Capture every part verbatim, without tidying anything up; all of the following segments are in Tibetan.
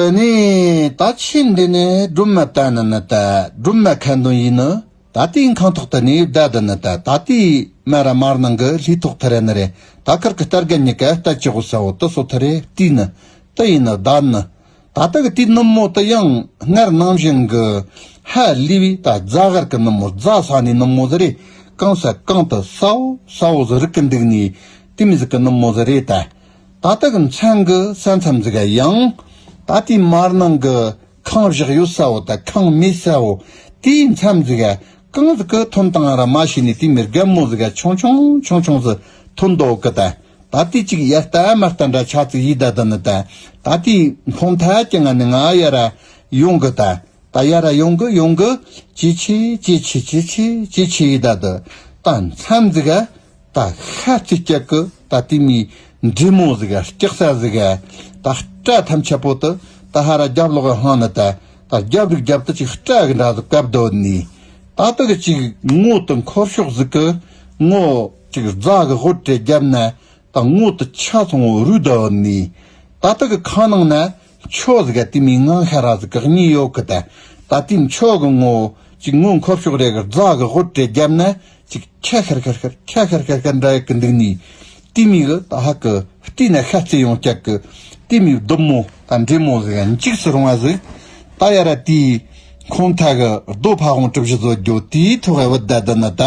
དེ་ནས་ད་ཆེས་འདི་ནས་སྒྲོལ་མ་ལྟ་ན་ན་ད་སྒྲོལ་མ་ཁ་འདོན་ཡིན་ནི། ད་ལྟའི་ཁང་ཐོག་ཏུ་ནས་བསྡད་དུ་ནི་ད་ད་ལྟའི་མ་ར་མར་ནང་གི་ལྷས་ཐོག་ཐ་ར་ནི་རེད། ད་ཁར་གི་སྟར་ག་གཉིས་ཀ་ལྟ་ཅི་གོ་ས་འོ་དུ་སོ་ཐ་རེ་བལྟས་ནི། དུ་ཡིན་ནི་བསྡད་ནི། ད་ལྟ་གི་དེའི་ནུབ་མོ་དུ་ཡང་སྔར་ནང་བཞིན་གི་ཧ་ལས་པའི་ད་རྫ་གར་གི་ནུབ་མོ་རྫ་ས་ནས་ནུབ་མོ་ཟི་རེད། གང་ས་གང་དུ་ས་འོ་ས་འོ་ཟི་རིག་གི་འདུག་ནི། དེ་མི་ཟིག་གི་ནུབ་མོ་ཟི་རེད་ད། ད་ལྟ་གི་མཚམས་གི་ས་མཚམས་ཟིག་ག་ཡང་། ད་ལྟའི་མར་ནང་གི་ཁང་བཞག་ཡོད་ས་བོ་ད་ཁང་མེད་ས་བོ། དེའི་མཚམས་ཟིག་ག་གང་ཟིག་གི་ཐོན་བཏང་ར་མ་ཤེས་ནས་དེ་མི་རྒན་མོ་ཟིག་ག་ཆུང་ཆུང་ཆུང་ཆུང་ཟིག་ཐོན་འདུག་གི་ད། ད་ལྟའི་ཅིག་ཡ་ལྟ་མ་ལྟ་འདྲ་ཆ་ཙིག་ཡིད་ད་ད་ནི་ད། ད་ལྟའི་ཁོང་ཐ་ཀྱི་ང་ནི་ང་ཡ་ར་ཡོང་གི་ད། ད་ཡ་ར་ཡོང་གི་ཡོང་གི་ཅི་ཆི་ཅི་ཆི་ཅི་ཆི་ཅི་ཆི་ཡི་ད་དུ་ད་མཚམས་ཟིག་ག་ད་ཤ་ཚིག་སྐྱག་གི་ད་དེ་མི་འདྲེ་མོ་ཟིག་ག་སྐྱག་ས་ཟིག་ག་ད་སྐྲ་ཐམས་ཅད་པོ་དུ་ད་ཧ་ར་རྒྱབ་ལོག་གི་ཧང་ནི་ད་ད་རྒྱབ་རིག་རྒྱབ་དུ་ཅིག་སྐྲ་གི་འདྲ་ཟིག་བཀབ་དོ་ནི། ད་དུ་གི་ཅིག་ངོ་དུ་འཁོར་ཤོག་ཟིག་གི་ངོ་ཅིག་རྫ་གི་དབུ་དྲེ་རྒྱབ་ན། ད་ངོ་དུ་ཆ་ཚང་བོ་རུ་ད་ནི། ད་ལྟ་གི་ཁ་ནང་ན་མཆོ་ཟིག་ག་དེ་མི་ངང་ཤ་ར་ཟིག་ག་གཉིས་ཡོད་གི་ད། ད་དེ་མཆོ་གི་ངོ་ཅིག་ངོ་འཁོར་ཤོག་རེ་གི་རྫ་གི་དབུ་དྲེ་རྒྱབ་ན་ཅིག་ཁྱ་ཤར་ཤར་ཤར་ཁྱ་ཤར་ཤར་ཤར་འདྲ་ཡོད་གི་འདུག་ནི། དེ་མི་གི་ད་ཧ་གི་བལྟས་ན་ཤ་རྩེ་ཡོང་སྐྱག་གི་དེ་མི་བདུད་མོ་ད་འདྲེ་མོ་ཟིག་ག་འཇིགས་སུ་རུང་བ་ཟིག་ད་ཡ་ར་དེའི་ཁོང་ཐ་གི་རྡོ་ཕ་ཧོང་གྲུ་བཞི་བཟོ་རྒྱུ་དེའི་ཐོག་ག་བུད་ད་ད་ནི་ད།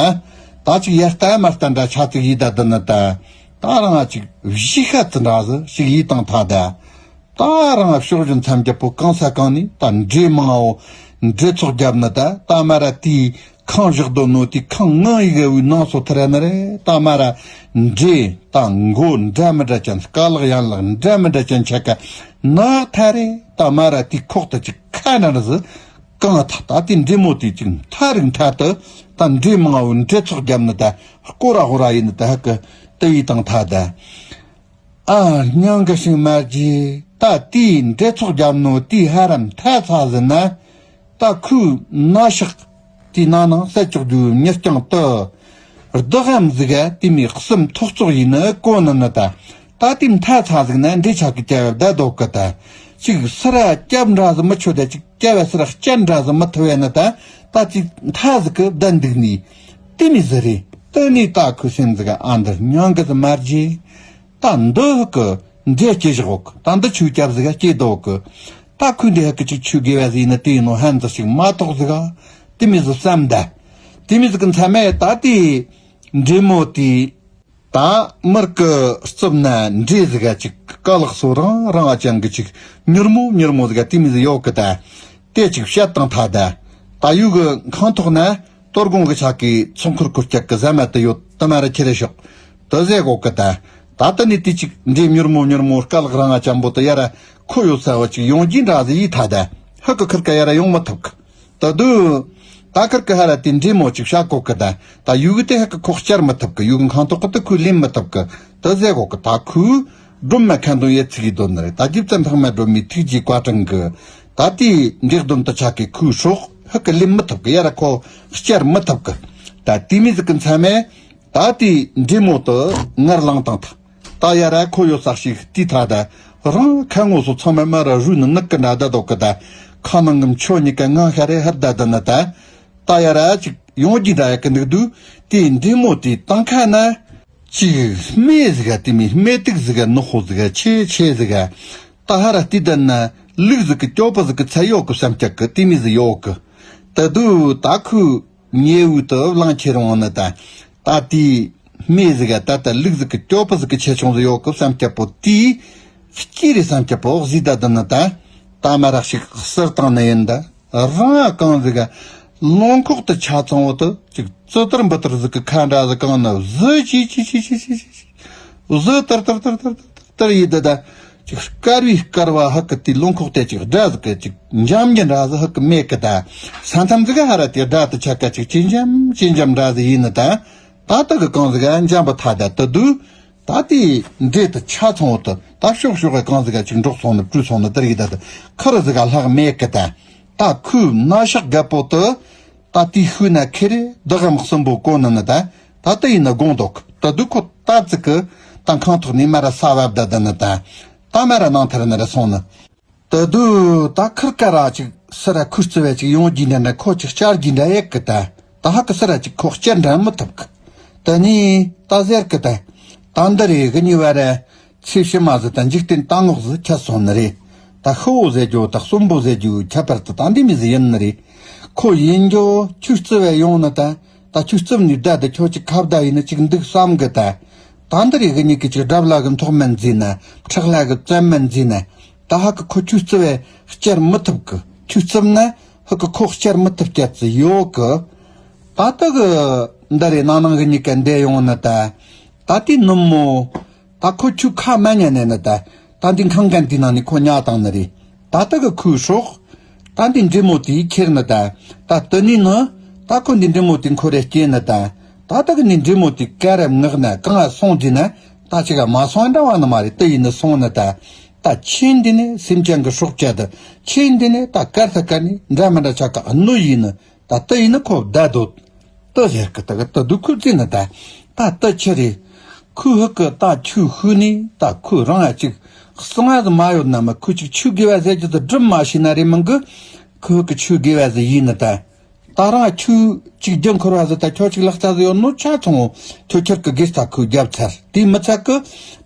ད་ཅིག་ཡ་ལྟ་མ་ལྟ་འདྲ་ཆ་ཙིག་ཡིད་ད་ད་ནི་ད། ད་རང་ང་ཅིག་བཞི་ཤ་ཙི་འདྲ་ཟི་ཞིག་ཡིད་དང་ཐ་ད། ད་རང་ང་ཕྱོགས་བཞི་མཚམས་རྒྱབ་པོ་གང་ས་གང་ནས་ད་འདྲེ་མང་བོ་འདྲེ་ཚོགས་རྒྱབ་ནི་ད། ད་མ་ར་དེའི་ཁང་བཞག་དོ་ནོ་དེའི་ཁང་ངང་ཡི་ག་བུའི་ནང་སོ་ཐ་ར་ནི་རེད། ད་མ་ར་འདྲེ་ད་མགོ་འདྲ་མི་འདྲ་ཅན་སྐ་ལག་ཡན་ལག་འདྲ་མི་འདྲ་ཅན་ཆ་ག་ནག་ཐ་རེད། ད་མ་ར་དེའི་ཁོག་ཏུ་ཅིག་ཁ་འདྲ་ཟི་གང་ཐ་ད་དེ་འདྲེ་མོ་དེ་ཅིག་མཐའ་རིག་མཐའ་དུ་ད་འདྲེ་མང་བོའི་འདྲེ་ཚོགས་རྒྱབ་ནི་ད་སྐོ་ར་ཧོ་ར་ཡིན་ནི་ད་ཧ་གི་དེ་ཡི་དང་ཐ་ད། ཨ་སྙིང་གི་ཤིང་མ་རྗེ་ད་དེའི་འདྲེ་ཚོགས་རྒྱབ་ནོ་དེའི་ཧ་ར་མཐའ་ཚ་ཟི་ན་ད་ཁོའི་ན་ཤག་དེའི་ནང་ནང་ས་ཅོག་རྒྱུའི་མྱི་རྐྱང་དུ། བདག་གམ་ཟིག་ག་དེ་མི་གསུམ་ཐོག་བཙོག་ཡིན་ནི་གོ་ནི་ནི་ད། ད་དེ་མཐའ་ཚ་ཟིག་ན་འདྲེ་ཆག་གི་སྐྱ་བ་བདའ་དོ་གི་ད། ཅིག་སི་ར་སྐྱབས་འདྲ་ཟི་མི་ཆོད་ད་ཅིག་སྐྱ་བ་སི་ར་སྐྱ་འདྲ་ཟི་མི་ཐུབ་ཡ་ནི་ད། ད་ཅིག་མཐའ་ཟིག་གི་བདའ་འདུག་ནི། དེ་མི་ཟི་རེད། དེ་ནི་ད་ཁུ་སེམས་ཟིག་ག་ཨ་འདི་སྙིང་གི་ཟི་མ་རྗེ། ད་འདི་ཧུ་གི་འདྲེ་སྐྱེ་བཞག་འོག་ད་འདི་ཆུ་སྐྱབས་ཟིག་ག་སྐྱེ་དོ་གི། ད་ཁུ་འདི་ཧུ་གི་ཅིག་ཆུ་དགེ་བ་ཟིག་ནི་དེ་ཡིན་ནོ་ཧན་ཟི་ཞིག་མ་གཏོགས་ཟིག་ག་དེ་མི་ཟི་བསམ་ད། དེ་མི་ཟི་གི་མཚམས་མེད་ད་དེ། འདྲེ་མོ་དེ། ད་མར་གི་རྩིབ་ན་འདྲེ་ཟིག་ག་ཅིག་ཀ་ལག་སོ་རང་རང་ཨ་ཅང་གི་ཅིག་མྱུར་མོ་མྱུར་མོ་ཟིག་ག་དེ་མི་ཟི་ཡོད་གི་ད། དེ་ཅིག་བཤད་དང་ཐ་ད། ད་ཡུ་གི་ཁང་ཐོག་ན་དོ་དགོང་གི་ཆ་གི་ཚོང་ཁུར་ཁུར་སྐྱག་གི་ཟ་མ་དུ་ཡོད་དུ་མ་ར་ཁྱེར་རེ་ཤོག་དུ་ཟེ་གོ་གི་ད། ད་དུ་ནི་དེ་ཅིག་འདྲེ་མྱུར་མོ་མྱུར་མོ་ཀ་ལག་རང་ཨ་ཅང་པོ་དུ་ཡ་ར་ཁོ་ཡོད་ས་བ་ཅིག་ཡོང་གི་འདྲ་ཟི་ཡི་ཐ་ད། ཧུ་གི་ཁུར་ཀ་ཡ་ར་ཡོང་མི་ཐུབ་གི། ད་དུ། ད་ཁར་ཀ་ཧ་ར་དེ་འདྲེ་མོ་ཅིག་བཤད་གོ་ཀི་ད། ད་ཡུ་གུ་དེ་ཧ་ཀི་ཁོག་བཅར་མི་ཐུབ་ཀི། ཡུ་གུ་ཁང་ཐོག་གི་དུ་ཁུ་ལེན་མི་ཐུབ་ཀི། དུ་ཟེ་གོ་ཀི་ད་ཁུ། སྒྲོལ་མ་ཁ་འདོན་ཡེ་ཚིག་གི་དོན་ནི་རེད། ད་རྒྱུ་ཙམ་ལྷག་མ་སྒྲོལ་མའི་ཐུགས་རྗེའི་བཀའ་དྲིན་གི། ད་དེའི་འདྲེ་སྡོམ་དུ་ཆ་ཀི་ཁུ་སྲོག་ཧ་ཀི་ལེན་མི་ཐུབ་ཀི། ཡ་ར་ཁོ་བཅར་མི་ཐུབ་ཀི། ད་དེ་མི་ཟིག་གི་མཚམས་མེད། ད་དེའི་འདྲེ་མོ་དུ་ངར་ལངས་དང་ཐ། ད་ཡ་ར་ཁོ་ཡོད་ས་ཞིག་དེའི་ཐ་ད། རང་ཁ་ངོ་སོ་ཚང་མ་མ་ར་རུས་ནི་ནུག་གི་འདྲ་ད་དོ་གི་ད། ཁ་ནང་གི་མཆོ་གཉིས་ཀ་ངང་ཤ་རེ་ཧར་ད་ད་ནི་ད། ད་ཡ་ར་ཅིག་ཡོང་རྒྱུ་འདྲ་ཡ་གི་འདུག་དུས། དེའི་འདྲེ་མོ་དེའི་ཏང་ཁ་ན། ཅིག་སྨེ་ཟིག་ག་དེ་མི་སྨེ་ཏིག་ཟིག་ག་ནག་པོ་ཟིག་ག་ཆེ་ཆེ་ཟིག་ག་ད་ཧ་ར་དེ་ད་ན་ལུག་ཟིག་གི་སྐྱོ་པོ་ཟིག་གི་ཚ་ཡོད་གི་བསམ་ཀྱག་གི་དེ་མི་ཟིག་ཡོད་གི། ད་དུ་ད་ཁུ། ཉེ་བོའི་དུ་གླང་ཁྱེར་འོང་ནི་ད། ད་དེའི་སྨེ་ཟིག་ག་ད་ད་ལུག་ཟིག་གི་སྐྱོ་པོ་ཟིག་གི་ཆེ་ཆུང་ཟིག་ཡོད་གི་བསམ་སྐྱ་པོ་དེའི་སྐྱེས་རེ་བསམ་སྐྱ་པོ་གཟིགས་ད་ད་ནི་ད། ད་མ་རག་ཞིག་གསེར་བཏང་ནི་ཡིན་ད། རང་ཨ་གང་ཟིག་ག་ལུང་ཁོག་ཏུ་ཆ་ཚང་བོ་དུ་ཅིག་ཙི་ཏར་འབུ་ཏར་ཟིག་གི་ཁ་འདྲ་ཟིག་གང་ན་བཟི་ཅི་ཅི་ཅི་ཅི་ཅི་ཅི། བཟོ་ལྟར་ལྟར་ལྟར་ལྟར་ལྟར་ལྟར་ཡིན་ད་ད། ཅིག་དཀར་བའི་དཀར་བ་ཧ་ཀི་དེའི་ལུང་ཁོག་དེ་ཅིག་སྒྲ་ཟིག་གི་ཅིག་འཇམ་གྱི་འདྲ་ཟིག་ཧ་ཀི་མེད་གི་ད། ས་མཚམས་ཟིག་ག་ཧ་ར་དེ་སྒྲ་དུ་ཆ་ཀ་ཅིག་ཅི་འཇམ་ཅི་འཇམ་འདྲ་ཟིག་ཡིན་ནི་ད། ད་ད་གི་གང་ཟིག་ག་འཇམ་པོ་ཐ་ད་དུ་དུ། ད་དེའི་འདྲེ་དུ་ཆ་ཚང་བོ་དུ་ད་ཤོག་ཤོག་གི་གང་ཟིག་ག་ཅིག་འགྲོགས་སོང་ནི་བྲོས་སོང་ནི་དར་གི་ད་དུ་ཁུ་རུ་ཟིག་ག་ལྷག་མེད་གི་ད། ད་ཁོའི་ན་ཤག་རྒད་པོ་དུ། ད་དེའི་ཤུལ་ན་ཁེ་རེ་བདག་གམ་གསུམ་པོ་གོ་ནི་ནི་ད། ད་ལྟ་ཡིན་ན་དགོངས་འདུག་ད་དུ་ཁོ་ད་ཙི་ཀི་ད་ཁང་ཐོག་ནས་མ་ར་ས་བབ་ད་ད་ནི་ད། ད་མ་ར་ནང་ཐར་ནི་ར་སོང་ནི། ད་དུ་ད་ཁིར་ཀ་ར་ཅིག་སི་ར་ཁུ་རྩི་བས་ཅིག་ཡོང་རྒྱུ་འདྲ་འདྲ་ཁོ་ཅིག་བསྐྱར་རྒྱུ་འདྲ་ཡེད་གི་ད། ད་ཧ་གི་སི་ར་ཅིག་ཁོ་བསྐྱར་འདྲ་མི་ཐུབ་གི། ད་ནི་ད་ཟེར་གི་ད། ད་འདི་རེད་གི་ཉི་བ་ར། ཚེ་ཕྱི་མ་ཟི་ད་འཇིག་རྟེན་ད་ངོགས་ཟི་ཁྱད་སོང་ནི་རེད། ད་ཤི་བོ་ཟེར་རྒྱུ་ད་གསོན་པོ་ཟེར་རྒྱུ་ཁྱད་པར་དུ་ད་འདི་མི་ཟི་ཡིན་ནི་རེད། ཁོ་ཡིན་རྒྱུ་ཁྱོད་རྩི་བས་ཡོང་ནི་ད། ད་ཁྱོད་རྩིབ་ནས་བསྡད་དེ་ཁྱོད་ཅིག་ཁ་བརྡ་ཡིན་ན་ཅིག་འདུག་བསམ་གི་ད། ད་འདི་རེད་གི་ཉིད་ཀྱི་ཅིག་སྒྲབ་ལ་གི་མཐོག་མན་འཛིན་ན་ཕྲག་ལ་གི་བཙན་མན་འཛིན་ན། ད་ཧ་གི་ཁོ་ཁྱོད་རྩི་བས་བསྐྱར་མི་ཐུབ་གི། ཁྱོད་རྩིབ་ན་ཧ་གི་ཁོ་བསྐྱར་མི་ཐུབ་སྐྱ་རྩི་ཡོད་གི། ད་ལྟ་གི་འདི་རེད་ནང་ནང་གི་ཉིད་ཀ་འདས་ཡོང་ནི་ད། ད་དེ་ནུབ་མོ། ད་ཁོ་ཁྱོད་ཁ་མ་ཉན་ནས་ནི་ད། ད་འདི་ཁང་གན་དེའི་ནང་ནས་ཁོ་ཉལ་བཏང་ནི་རེད། ད་ལྟ་གི་ཁོའི་སྲོག་ད་འདི་འདྲེ་མོ་དེས་ཁྱེར་ནི་ད། ད་དེ་ནས་ནི། ད་ཁོ་འདི་འདྲེ་མོ་དེ་འཁོར་རེ་སྐྱེས་ནི་ད། ད་ལྟ་གི་ནི་འདྲེ་མོ་དེ་ཀ་རེ་ངག་ན་གང་ང་སོང་དུས་ན། ད་ཅིག་ག་མ་སོང་འདྲ་བ་ནི་མ་རེད་དེ་ཡིན་ནི་སོང་ནི་ད། ད་ཁྱེད་འདི་ནི་སེམས་ཅན་གི་སྲོག་བཅད་དུ། ཁྱེད་འདི་ནི་ད་དཀར་ཐ་དཀར་ནི་འདྲ་མི་འདྲ་ཆ་ག་གནོད་ཡིན་ནི། ད་ལྟ་ཡིན་ན་ཁོ་བདའ་སྡོད། ལྟ་ཟེར་གི་ད་གི་ལྟ་སྡོད་ཁོས་བརྩིས་ན་ད། ད་ལྟ་ཆི་རེད། ཁོས་ཧུ་གི་ད་ཆུ་ཤུ་ནི་ད་ཁོས་རང་ཨ་ཅིག་གསང་ཨ་ཟི་མ་ཡོད་ན་མ་ཁོས་ཅིག་ཆུ་དགེ་བ་ཟེར་རྒྱུ་ད་སྒྲུབ་མ་ཤེས་ན་རེད་མང་གི། ཁོས་ཧུ་གི་ཆུ་དགེ་བ་ཟི་ཡིན་ན་ད། ད་རང་ཨ་ཆུ་ཅིག་རྒྱུ་འཁོར་བ་ཟི་ད་ཁྱོད་ཅིག་ལག་རྩ་ཟི་ཡོད་ནོ་ཆ་ཚང་ཁྱོད་ཁྱེར་གི་དགེ་རྩ་ཁོས་རྒྱབ་ཚར་དེ་མི་ཚད་གི།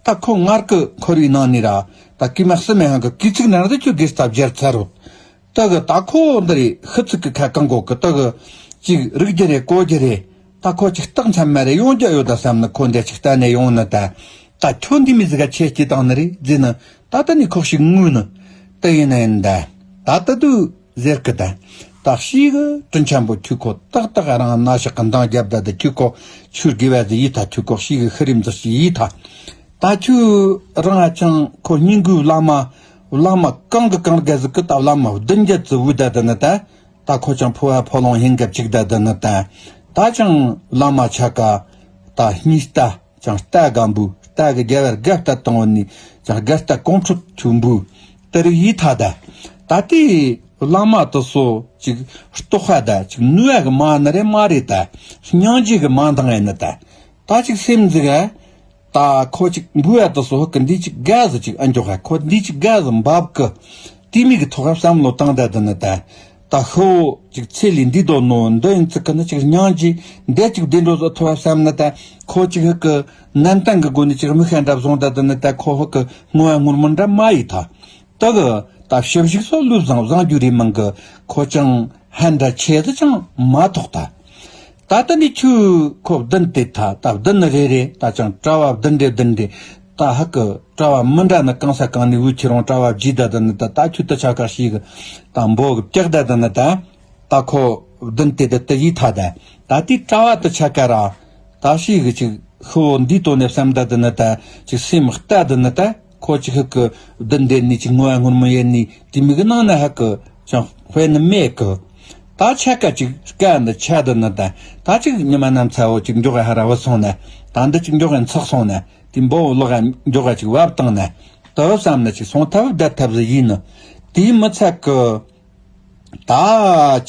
ད་ཁོ་ངར་གི་འཁོར་བའི་ནང་ནས་ར་ད་གི་མ་སི་མེ་ཧང་གི་གི་ཚིག་ནང་ཟི་ཁྱོད་དགེ་རྩ་བརྒྱབ་ཚར་རོ། ད་གི་ད་ཁོ་འདི་རེད་ཤི་ཚིག་གི་ཁ་གང་གོ་གི་ད་གི་ཅིག་རིག་རྒྱུ་རེད་གོ་རྒྱུ་རེད། ད་ཁོ་ཅིག་རྟགས་མཚན་མ་རེད་ཡོང་རྒྱུ་ཡོད་ད་བསམ་ནི་ཁོ་འདི་ཅིག་ལྟ་ནས་ཡོང་ནི་ད། ད་ཁྱོད་འདི་མི་ཟིག་ག་ཆེ་སྐྱེ་བཏང་ནི་རེད་ཟེར་ནི། ད་ད་ནི་ཁོག་ཞིག་ངུས་ནི། ད་ཡིན་ན་ཡིན་ད། ད་ད་དུ་ཟེར་གི་ད། ད་ཤི་གི་དྲིན་ཆེན་པོ་ཁྱོད་ཁོ་ཏག་ཏག་རང་ན་ཞག་གི་འདང་རྒྱབ་ད་ད་ཁྱོད་ཁོ་ཆུར་དགེ་བ་ཟིག་ཡིད་ད་ཁྱོད་ཁོ་ཤི་གི་ཤི་རིམ་ཟིག་ཞིག་ཡིད་ད། ད་ཁྱོད་རང་ཨ་ཅང་ཁོ་སྙིང་གུའི་བླ་མ། བླ་མ་གང་གི་གང་དགའ་ཟིག་གི་ད་བླ་མ་བདུན་བརྒྱད་ཙི་བུ་ད་ད་ནི་ད། ད་ཁོ་ཅང་ཕོ་བ་ཕོ་ལོང་ཧིན་གབ་ཅིག་ད་ད་ནི་ད། ད་ཅང་བླ་མ་ཆ་ག་ད་སྙིང་རྟ་ཅང་རྟ་གམ་བུ་རྟ་གི་རྒྱ་བར་དགའ་རྟ་བཏང་བ་ནི་ཅང་དགའ་རྟ་གོང་ཁྲོད་ཆུ་འབུ་དེ་རིགས་ཡིད་ད་ད། ད་དེ་བླ་མ་དུ་སོ་ཅིག་ལྟོགས་ཧ་ད་ཅིག་ནུས་ཨ་གི་མ་ནི་རེད་མ་རེད་ད། སྙིང་རྗེ་གི་མ་འདང་ཨེ་ནི་ད། ད་ཅིག་སེམས་ཟིག་ཨ། ད་ཁོ་ཅིག་འབུ་ཨ་དུ་སོ་ཧུ་གི་འདི་ཅིག་དགའ་ཟི་ཅིག་ཨ་འཇོག་ཧ་ཁོ་འདི་ཅིག་དགའ་ཟི་འབབ་གི། དེ་མིག་གི་ཐོག་ཧ་བསམ་བློ་བཏང་ད་དི་ནི་ད། ད་ཤི་བོ་ཅིག་ཚེ་ལས་འདི་དོ་ནོ་འདི་ཡིན་ཚིག་གི་ནི་ཅིག་སྙིང་རྗེ་འདི་ཅིག་བདེ་འགྲོ་ཟི་ཐོ་ཧ་བསམ་ནི་ད། ཁོ་ཅིག་ཧུ་གི་ནན་ཏན་གི་སྒོ་ནས་ཅིག་མི་ཤ་འདྲ་བཟུང་ད་དི་ནི་ད་ཁོ་ཧུ་གི་ངོ་བ་ངུར་མི་འདྲ་མ་ཡིས་ད། ད་གི་ད་ཞིབ་ཞིག་སོ་ལུས་བཟང་བཟང་རྒྱུ་རེད་མང་གི། ཁོ་ཅང་ཧན་འདྲ་ཆེ་ཟི་ཅང་མ་ཐོག་ད། ད་ལྟ་ནི་ཁྱོད་ཁོ་བདུན་དེ་ཐ་ད་བདུན་རེ་རེ་ད་ཅང་གྲྭ་བ་བདུན་རེ་བདུན་རེ། ད་ཧ་གི་གྲྭ་བ་མི་འདྲ་ནི་གང་ས་གང་ནས་འུ་ཁྱེད་རང་གྲྭ་བ་བརྗེས་ད་དི་ནི་ད་ད་ཁྱོད་ད་ཆ་ག་ཞིག་གི་ད་འབོ་གི་བཀྱག་ད་དི་ནི་ད། ད་ཁོ་བདུན་དེ་ད་དི་ཡིས་ཐ་ད། ད་དེ་གྲྭ་བ་ད་ཆ་ག་ར་ད་ཞིག་གི་ཅིག་ཤི་བོ་འདིའི་དོན་ནས་བསམ་ད་དི་ནི་ད་ཅིག་སེམས་ལྟ་དི་ནི་ད། ཁོ་ཅིག་ཧུ་གི་བདུན་འདེད་ནི་ཅིག་ངོ་བ་ངུར་མི་ཡེ་ནི་དེ་མིག་གི་ནང་ན་ཧ་གི་ཅང་དཔེ་ནི་མེད་གི། ད་ཆ་ག་ཅིག་དཀའ་ནི་ཆ་དི་ནི་ད། ད་ཅིག་ཉི་མ་ནམ་ཚ་བོ་ཅིག་འཇོག་ག་ཧ་ར་བུད་སོང་ན། ད་འདི་ཅིག་འཇོག་ག་འཚག་སོང་ན། དེ་འབོ་བོ་ལོག་ག་འཇོག་ག་ཅིག་བབ་བཏང་ན། ད་བུད་བསམ་ན་ཅིག་སོང་ཐབས་བདའ་ཐབས་ཟི་ཡིན་ནི། དེ་མི་ཚད་གི། ད་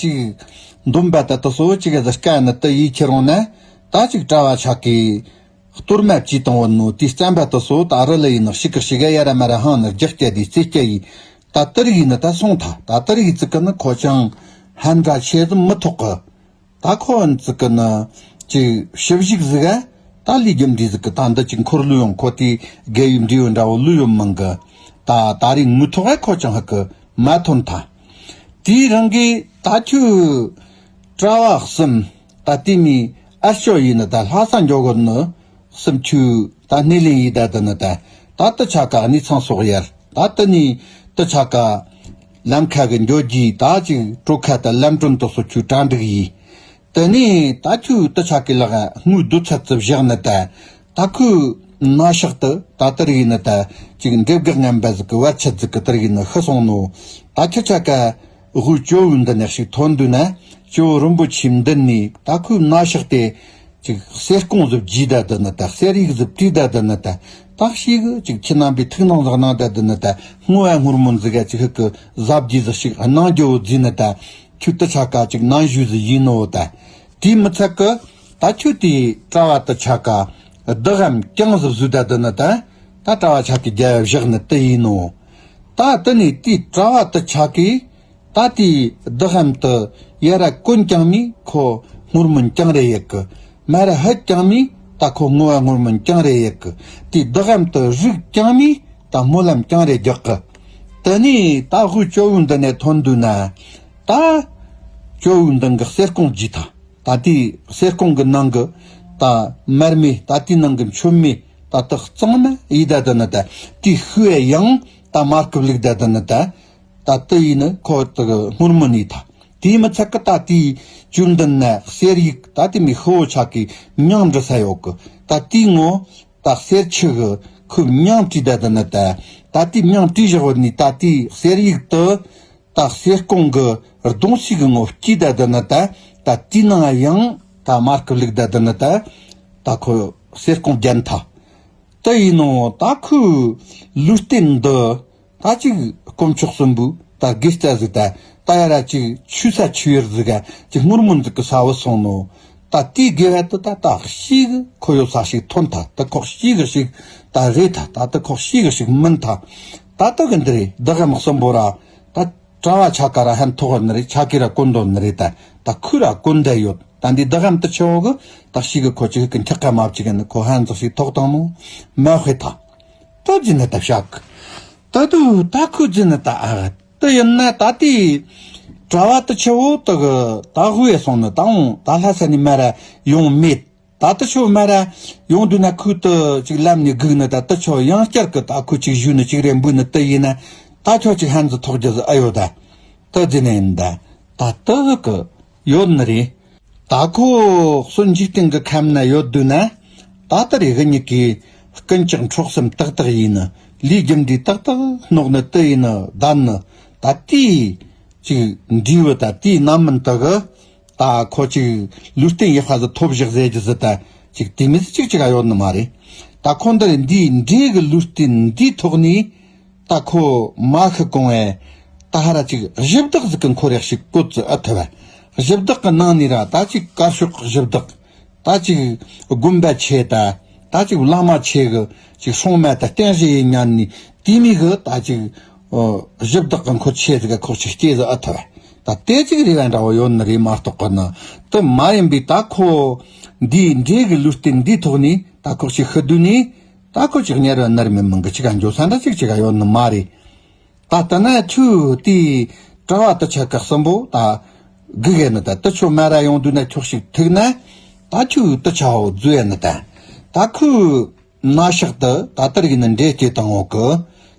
ཅིག་འདོན་པ་ད་ད་སོ་ཅིག་ག་ཟི་དཀའ་ནི་ད་ཡིས་ཁྱེར་རུང་ན། ད་ཅིག་གྲྭ་བ་ཆ་གི། གཏོར་མ་བཅས་བཏང་བ་ནོ་དེའི་བརྩམས་པ་དུ་སོ་ད་རི་ལ་ཡིན་ནོ་ཞིག་གི་ཞིག་ག་ཡ་ར་མ་ར་ཧང་ནི་རྒྱག་སྐྱ་དེའི་རྩེ་སྐྱ་ཡིས་ད་དེ་རིགས་ཡིན་ནི་ད་སོང་ཐ་ད་དེ་རིགས་ཙི་ཀི་ནི་ཁོ་ཅང་ཧན་འདྲ་ཆེ་ཟི་མི་ཐོག་གི། ད་ཁོ་ཨན་ཙི་ཀི་ནི་ཅིག་ཞིབ་ཞིག་ཟིག་ག་ད་ལི་རྒྱུ་འབྲས་ཟིག་གི་ད་འདི་ཅིག་འཁོར་ལུས་ཡོང་ཁོ་དེའི་རྒས་ཡོལ་འབྲས་ཡོད་འདྲ་བོ་ལུས་ཡོད་མང་གི། ད་ད་རེས་ངུ་ཐོག་ག་ཁོ་ཅང་ཧ་གི་མ་ཐོན་ཐ། དེའི་རང་གི་ད་ཁྱོད་གྲྭ་བ་གསུམ། ད་ལྟའི་མི་ཨ་ཞོ་ཡིན་ནི་ད་ལྷ་ས་འགྱོ་གོ་ནི་སུམ་ཆུ་ད་སྣེ་ལེན་ཡིན་ད་དི་ནི་ད། ད་དི་ཆ་ག་གནས་ཚང་སོགས་ཡར་ད་དི་ནི་དི་ཆ་ག་ལམ་ཁ་གི་འགྱོ་རྒྱུའི་ད་ཅིག་གྲོ་ཁ་ད་ལམ་གྲོན་དུ་སོ་ཆུ་གྲ་འགྲིག་ཡིན། དི་ནི་ད་ཁྱོད་དི་ཆ་གི་ལག་དངུལ་བསྡུ་ཚད་ཙི་བཞག་ནི་ད། ད་ཁོའི་ན་ཞག་ཏུ་ད་དེར་ཡིན་ནི་ད་ཅིག་འདྲེ་བགེགས་ངན་པ་ཟིག་གི་བར་ཆད་ཟིག་གི་དེར་ཡིན་ནི་ཤི་སོང་ནོ། ད་ཁྱི་ཆ་ཀ་དབུས་ཇོ་བོའི་མདུན་ནས་ཞིག་ཐོན་དུས་ན་ཇོ་བོ་རིན་པོ་ཆེའི་མདུན་ནས་ད་ཁོའི་ན་ཞག་དེ་ཅིག་གསེར་ཀོང་ཟིག་བརྗིད་ད་དི་ནི་ད་གསེར་ཡིག་ཟིག་བྲིས་ད་དི་ནི་ད་ད་ཞིག་ཅིག་ཁྱི་རྣམ་པའི་ཐུགས་སྣང་ཟིག་གནང་ད་དི་ནི་ད་སྔོ་བ་སྔོར་མོ་ཟིག་ག་ཅིག་ཧི་ཀི་གཟབ་རྒྱས་ཟིག་ཞིག་གནང་རྒྱུ་བོ་བརྫིས་ནི་ད། ཁྱོད་དི་ཆ་ཀ་ཅིག་ནང་ཞུས་ཟིག་ཡིན་ནོ་ད། དེས་མི་ཚད་ཀི་ད་ཁྱོད་དེའི་གྲྭ་བ་དི་ཆ་ཀ་བདག་གམ་རྐྱང་ཟིག་བཟོས་ད་དི་ནི་ད། ད་གྲྭ་བ་ཆ་ཀའི་རྒྱལ་བ་བཞག་ནི་དི་ཡིན་ནོ། ད་དེ་ནས་དེའི་གྲྭ་བ་དེ་ཆ་གིས་ད་དེའི་བདག་ཨམ་དེ་ཡ་ར་གོན་རྐྱང་མི་ཁོ་སྔོར་སྨོན་རྐྱང་རེ་ཡེད་གི། མ་ར་ཧད་རྐྱང་མི་ད་ཁོ་བསྔོ་བ་སྔོར་སྨོན་རྐྱང་རེ་ཡེད་གི། དེའི་བདག་ཨམ་དེ་རིག་རྐྱང་མི་ད་སྨོན་ལམ་རྐྱང་རེ་རྒྱག་གི། དེ་ནས་ད་དབུས་ཇོ་བོའི་མདུན་ནས་ཐོན་དུས་ན། ད་ཇོ་བོའི་མདུན་གི་གསེར་ཀོང་བརྗིད་ཐལ། ད་དེའི་གསེར་ཀོང་གི་ནང་གི་ད་མར་མེ་ད་དེའི་ནང་གི་མཆོད་མེ་ད་དེ་གཙང་མ་ཡིན་ད། དེ་ནི་ད་དེའི་ཤུལ་ཡང་ད་མར་ཁུ་བླུགས་ད། དེ་ནི་ད་ད་དེ་ཡིན་ནི་ཁོ་དེ་གི་སྔོར་སྨོན་ཡིན་ཐལ། དེའི་མི་ཚད་གི་ད་དེའི་ཇོ་བོའི་མདུན་ན་གསེར་ཡིག་ད་དེ་མི་ཤོ་བོ་ཆ་གི་མྱིང་འབྲི་ས་ཡོད་གི། ད་དེའི་ངོ་ད་གསེར་ཆུ་གི་ཁོའི་མྱིང་བྲིས་ད། དེ་ནི་ད་ད་དེའི་མྱིང་བྲིས་བཞག་པ་ནི་ད་དེའི་གསེར་ཡིག་དེ་ད་གསེར་ཀོང་གི་གདོང་སི་གི་ངོ་སྐྱེས་ད། དེ་ནི་ད་ད་དེའི་ནང་ཡང་ད་མར་ཁུ་བླུགས་ད། དེ་ནི་ད་ད་ཁོ་གསེར་ཀོང་བརྒྱན་ཐལ། དེ་ཡིན་ནོ་ད་ཁོའི་ལུས་རྟེན་འདི་ད་ཅིག་དཀོན་མཆོག་གསུམ་པོའི་ད་དགེ་རྩ་ཟིག་ད་ད་ཡ་ར་ཅིག་ཆོས་ས་ཆོས་ཡུལ་ཟིག་ག་ཅིག་སྔོར་སྨོན་ཟིག་གི་ས་བུད་སོང་ནོ། ད་དེའི་དགེ་བ་དེ་ད་ད་ཤི་གི་ཁོ་ཡོད་ས་ཞིག་ཐོན་ཐལ། ད་ཁོ་ཤི་གི་ཞིག་ད་རེད་ཐལ། ད་ད་ཁོ་ཤི་གི་ཞིག་མིན་ཐལ། ད་ད་གི་འདི་རེད། བདག་གམ་གསུམ་པོ་ར་ད་གྲྭ་བ་ཆ་ག་ར་ཧན་ཐོག་ནི་རེད། ཆ་གི་ར་གོན་འདོན་ནི་རེད། ད་ད་ཁོས་ར་གོན་བསྡད་ཡོད། ད་འདི་བདག་གམ་དེ་ཆེ་བོ་གི་ད་ཤི་གི་ཁོ་ཅིག་གི་འཁྱག་ཁ་མ་བཅུག་གི་ནི་ཁོ་ཧན་ཙག་ཞིག་ཐོག་བཏང་ནོ་མ་ཧེ་ཐལ། ད་ཅི་ནི་ད་བཤད་གི། ད་དུ་ད་ཁོ་ཅི་ནི་ད་ཨ་ད་ཡིན་ན་ད་དེའི་གྲྭ་བ་དེ་ཆེ་བོ་དེ་གི་ད་ཧུ་ཡེ་སོང་ནི་ད་འོང་ད་ལྷ་ས་ནས་མ་ར་ཡོང་མེད། ད་ལྟ་ཆོ་མ་ར་ཡོང་དུས་ན་ཁོས་དེ་ཅིག་ལམ་ནས་སྒུག་ནི། ད་ལྟ་ཆོ་ཡང་བསྐྱར་གི་ད་ཁོས་ཅིག་ཞུས་ནི་ཅིག་རེ་འབུལ་ནི་དེ་ཡིན་ན་ད་ཆོ་ཅིག་ཧན་ཙི་ཐོག་རྒྱུ་ཟི་ཨ་ཡོད་ད། དེ་ཟི་ནས་ཡིན་ད། ད་དེ་ཟི་གི་ཡོད་ནི་རེད། ད་ཁོ་གསོན་འཇིག་རྟེན་གི་ཁམས་ན་ཡོད་དུས་ན་ད་ལྟ་རེ་གི་ཉིད་ཀྱི་ཀུན་ཀྱག་འཕྲོག་གསུམ་ཏག་ཏག་ཡིན་ནི། ལས་རྒྱུ་འབྲས་ཏག་ཏག་སྣོག་ནི་དེ་ཡིན་ནི་བདམས་ནི། ད་དེའི་ཅིག་འབྲས་བུ་ད་དེའི་རྣམ་སྨིན་དེ་གི་ད་ཁོ་ཅིག་ལུས་རྟེན་ཡག་པ་ཟིག་ཐོབ་བཞག་ཟེར་རྒྱུ་ཟིག་ད་ཅིག་དེ་མི་ཟིག་ཅིག་ཅིག་ག་ཡོད་ནི་མ་རེད། ད་ཁོ་འདི་རེད། འདིའི་འབྲས་གི་ལུས་རྟེན་འདིའི་ཐོག་ནས་ད་ཁོ་མ་ཤི་གོང་ཨེ་ད་ཧ་ར་ཅིག་གཞི་བདག་ཟིག་གི་འཁོར་ཡག་ཞིག་བཀོད་ཟིག་ཨ་ཐུབ་བ། གཞི་བདག་གི་ནང་ནས་ར་ད་ཅིག་དཀར་ཕྱོགས་གི་གཞི་བདག་ད་ཅིག་དགོན་པ་ཆེ་ད། ད་ཅིག་བླ་མ་ཆེ་གི་ཅིག་སྲུང་མ་ད་རྟེན་གཞི་ཡིན་ཉན་ནི་དེ་མི་གི་ད་ཅིག་ཨོ་གཞི་བདག་གི་འཁོར་ཆེ་ཟིག་ག་ཁོག་ཅིག་སྐྱེས་ཟིག་ཨ་ཐུབ། ད་དེ་ཅིག་རེ་བ་འདྲ་བོ་ཡོད་ནི་རེད་མ་གཏོགས་གི་ནི་དེ་མ་ཡིན་པའི་ད་ཁོ་འདིའི་འབྲས་གི་ལུས་རྟེན་འདིའི་ཐོག་ནས་ད་ཁོག་ཅིག་ཤི་དུས་ནི་ད་ཁོ་ཅིག་དམྱལ་བ་མནར་མེད་མིན་གི་ཅིག་ག་འགྱོ་ས་འདྲ་ཅིག་ཅིག་ག་ཡོད་ནི་མ་རེད། ད་ལྟ་ན་ཁྱོད་དེའི་གྲྭ་བ་དེ་ཆ་ག་གསུམ་པོ་ད་སྒུག་ཡ་ནི་ད་དེ་ཆོ་མ་ར་ཡོང་དུས་ན་ཁྱོད་ཞིག་ཐུག་ན་ད་ཁྱོད་དེ་ཆ་བོ་བཟོ་ཡ་ནི་ད། ད་ཁོའི་ན་ཤག་དེ་ད་ལྟར་ཡིན་ན་འདྲེ་སྐྱེས་དང་འོག་གི་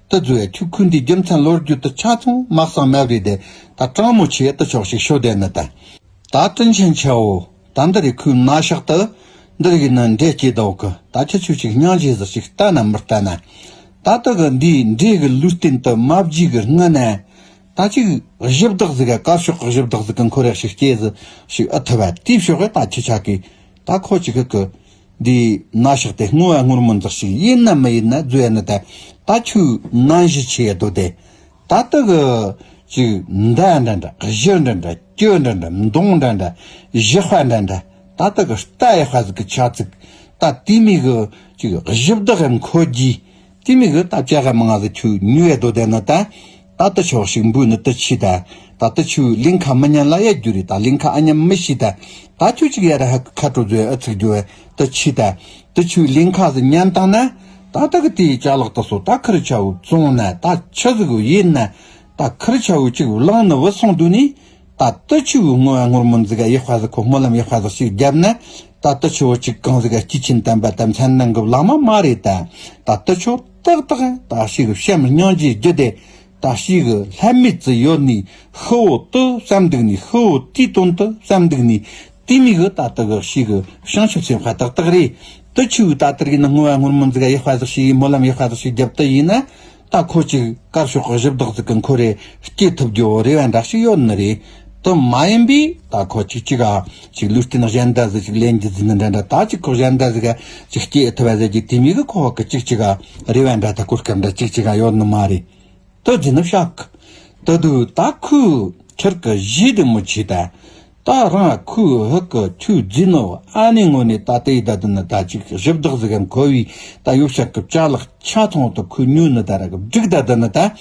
དེ་བཟོ་ཡ། ཁྱོད་ཁོའི་འདི་རྒྱུ་མཚན་ལོ་རྒྱུས་དེ་ཆ་ཚང་མ་གསང་མ་བྲིས་ཏེ་ད་དྲང་མོ་ཆེ་དེ་ཆོག་ཞིག་ཤོད་དེ་ནི་ད། ད་དྲིན་ཆེན་ཆེའོ། ད་འདི་རེད། ཁོའི་ན་ཤག་ཏུ་འདི་རིགས་ནི་འདྲེ་སྐྱེས་དོག་གི། ད་ཁྱེད་ཆོས་ཅིག་སྙིང་རྗེ་ཟིག་ཅིག་ལྟ་ན་མི་ལྟ་ན། ད་ལྟ་གི་འདིའི་འདྲེ་གི་ལུས་རྟེན་དུ་མ་བརྗེས་གི་སྔ་ན། ད་ཅིག་གཞི་བདག་ཟིག་ག་དཀར་ཕྱོགས་གི་གཞི་བདག་ཟིག་གི་འཁོར་ཡག་ཞིག་སྐྱེས་ཟིག་ཞིག་ཨ་ཐུབ་བ། དེའི་ཕྱོགས་གི་ད་ཁྱེད་ཆ་གི་ད་ཁོ་ཅིག་གི་གི་འདིའི་ན་ཤག་དེ་བསྔོ་བ་སྔོན་སྨོན་ཟིག་ཞིག་ཡིན་ན་མི་ཡིན་ན་བཟོ་ཡ་ནི་ད། ད་ཁྱོད་ནང་བཞིན་ཆེ་ཡ་དོ་དེ། ད་ལྟ་གི་ཅིག་མདའ་འདྲ་འདྲ་གཞུ་འདྲ་འདྲ་གྱི་འདྲ་འདྲ་མདུང་འདྲ་འདྲ་གཞི་དཔའ་འདྲ་འདྲ། ད་ལྟ་གི་རྟ་ཡག་པ་ཟིག་གི་ཆ་ཙིག་ད་དེ་མི་གི་ཅིག་གཞི་བདག་གི་འཁོར་གྱི་དེ་མི་གི་ད་བྱ་ག་མང་ང་ཟིག་ཁྱོད་ཉུལ་ཡ་དོ་དེ་ན་ད། ད་ལྟ་ཆོག་ཞིག་འབུལ་ནི་དེ་ཆི་ད། ད་ལྟ་ཁྱོད་ལིང་ཁ་མི་ཉན་ལ་ཡ་རྒྱུ་རེད། ད་ལིང་ཁ་ཨ་ཉམས་མི་ཤི་ད། ད་ཁྱོད་ཅིག་ཡ་ར་ཧ་ཁ་ཁ་དྲོ་བཟོས་ཨ་ཚིག་རྒྱུ་བ་དེ་ཆི་ད། དེ་ཁྱོད་ལིང་ཁ་ཟིག་ཉན་བཏང་ན། ད་ལྟ་གི་དེའི་ཅ་ལག་དེ་སོ་ད་ཁིར་ཆ་བོ་བཙོང་ན་ད་ཆི་ཟིག་ཡིན་ན། ད་ཁིར་ཆ་བོ་ཅིག་བླངས་ནི་བུད་སོང་དུས་ནི། ད་ལྟ་ཆི་བོ་བསྔོ་བ་སྔོན་སྨོན་ཟིག་ག་ཡག་པ་ཟིག་ཁོ་སྨོན་ལམ་ཡག་པ་ཟིག་ཞིག་བརྒྱབ་ན། ད་ལྟ་ཆི་བོ་ཅིག་གང་ཟིག་ག་སྐྱེས་ཆེན་དམ་པ་དང་མཚན་ནང་གི་བླ་མ་མ་རེད་ད། ད་ལྟ་ཆོ་ཏག་ཏག་ད་ཞིག་བྱམས་སྙིང་རྗེ་བརྒྱུད་དེ། ད་ཞིག་ལྷད་མེད་ཙི་ཡོད་ནི་ཤི་བོ་དུ་བསམ་འདུག་ནི་ཤི་བོ་དེའི་དོན་དུ་བསམ་འདུག་ནི། དེ་མི་གི་ད་ལྟ་གི་ཞིག་བྱང་ཆུབ་སེམས་དཔའ་ཏག་ཏག་རེད། དུ་ཆུ་ད་ལྟར་གི་ནི་བསྔོ་བ་སྔོན་སྨོན་ཟིག་ག་ཡག་པ་ཟིག་ཞིག་སྨོན་ལམ་ཡག་པ་ཟིག་ཞིག་བརྒྱབ་ཏུ་ཡིན་ན། ད་ཁོ་ཅིག་དཀར་ཕྱོགས་གི་གཞི་བདག་ཟིག་གི་འཁོར་རེ་སྐྱེ་ཐུབ་རྒྱུ་རེ་བ་འདྲ་ཞིག་ཡོད་ནི་རེད། དུ་མ་ཡིན་པས་ད་ཁོ་ཅིག་ཅིག་ག་ཅིག་ལུས་རྟེན་གཞན་དག་ཟིག་ཅིག་ལེན་རྒྱུ་ཟིག་ནི་འདྲ་འདྲ། ད་ཅིག་ཁོ་གཞན་དག་ཟིག་ག་ཅིག་སྐྱེ་ཐུབ་པ་ཟེར་གྱི་དེ་མི་གི་ཁོ་གི་ཅིག་ཅིག་ག་རེ་བ་འདྲ་ད་གོ་སྐབས་འདྲ་ཅིག་ཅིག་ག་ཡོད་ནི་མ་རེད། དུ་ཟིན་ནི་བཤག་ད་དུ་ད་ཁོས་ཁྱེར་གི་གཞི་དེ་མི་ཆེ་ད། ད་རང་ཁོའི་ཧུ་གི་ཆུ་རྫི་ནོ་ཨ་ནི་ངོ་ནས་ད་དེ་ཡི་ད་དུ་ནི་ད་ཅིག་གཞི་བདག་ཟིག་གམ་ཁོ་བའི་ད་ཡོ་བཤག་གི་ཅ་ལག་ཆ་ཚང་དུ་ཁོས་ཉོས་ནི་ད་ར་གི་བསྒྲིགས་ད་དུ་ནི་ད།